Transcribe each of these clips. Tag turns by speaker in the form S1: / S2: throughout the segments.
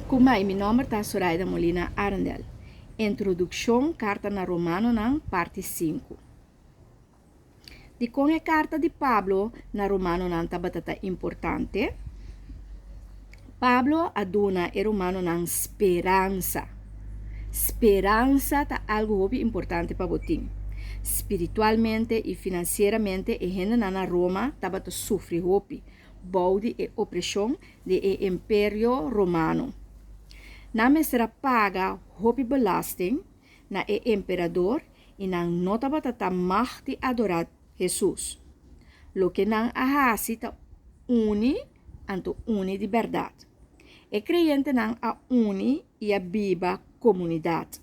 S1: Kumai, mi nòmber ta Soraida Molina Arendel. Introdukshon Karta na Romanonan, parti sinku. Dikon e karta di Pablo na Romanonan tabata ta importante? Pablo a duna e romanonan speransa. Speransa ta algu hopi importante pa bo tin. Spiritualmente i finansieramente e hendenan na Roma tabata sufri hopi bou di e opreshon di e Imperio Romano. Nan mester a paga hopi belasting na e emperador i nan no tabata ta mag di adorá Hesus. Loke nan a hasi ta uni, anto uni di bèrdat. E kreyentenan a uni i a biba komunidat.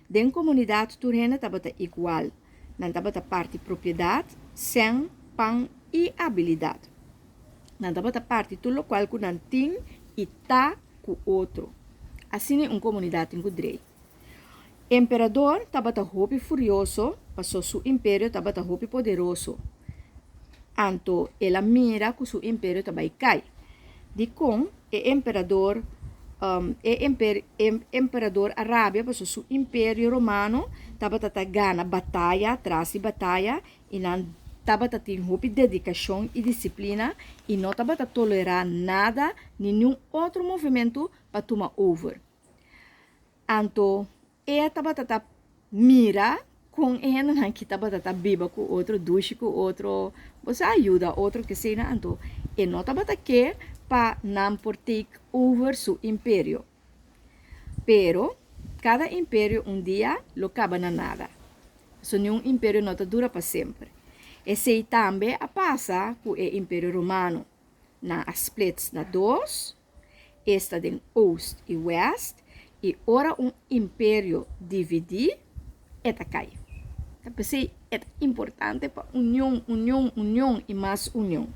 S1: Den komunidat tur hende tabata igual, nan tabata parti propiedat, sèn, pan i abilidat. Nan tabata parti tur lokual ku nan tin i ta ku otro. Asina un komunidat tin ku drei. Emperador tabata hopi furioso paso su imperio tabata hopi poderoso. Anto el a mira ku su imperio ta bai kai. Dikon e emperador e emperador a rabia? Paso su imperio romano tabata ta gana bataya tras di bataya i nan tabata tin hopi dedikashon i disiplina i no tabata tolerá nada ni niun otro movementu pa tuma over. Anto e tabata ta mira kon e hendenan ki tabata ta biba ku otro, dushi ku otro, bo sa yuda otro kesina, anto e no tabata ke pa nan por take over su imperio. Pero kada imperio un dia lo kaba na nada. Pasobra niun imperio no ta dura pa semper. Esei tambe a pasa ku e imperio romano. Nan a splits na dos, esta den oost i west, i ora un imperio dividí, e ta kai. Ta p'esei e ta importante pa union, union, union i mas union.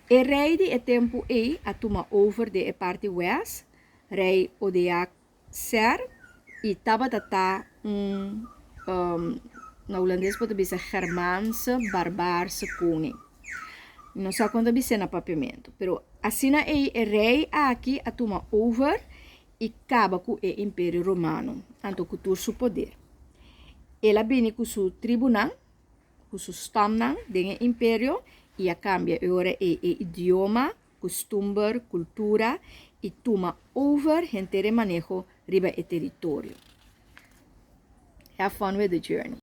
S1: E rei di e tempu ei a tuma over den e parti west, rei Odeak Ser i tabata ta un, na hulandes bo ta bisa Germaanse barbaarse koning. Mi no sa kon ta bis'é na papiamentu, pero asina ei e rei aki a tuma over i kaba ku e Imperio Romano, anto ku tur su poder. El a bini ku su tribunan, ku su stamnan den e imperio i a kambia e ora ei e idioma, kustumber, kultura i tuma over henter e maneho riba e teritorio. Have fun with the journey.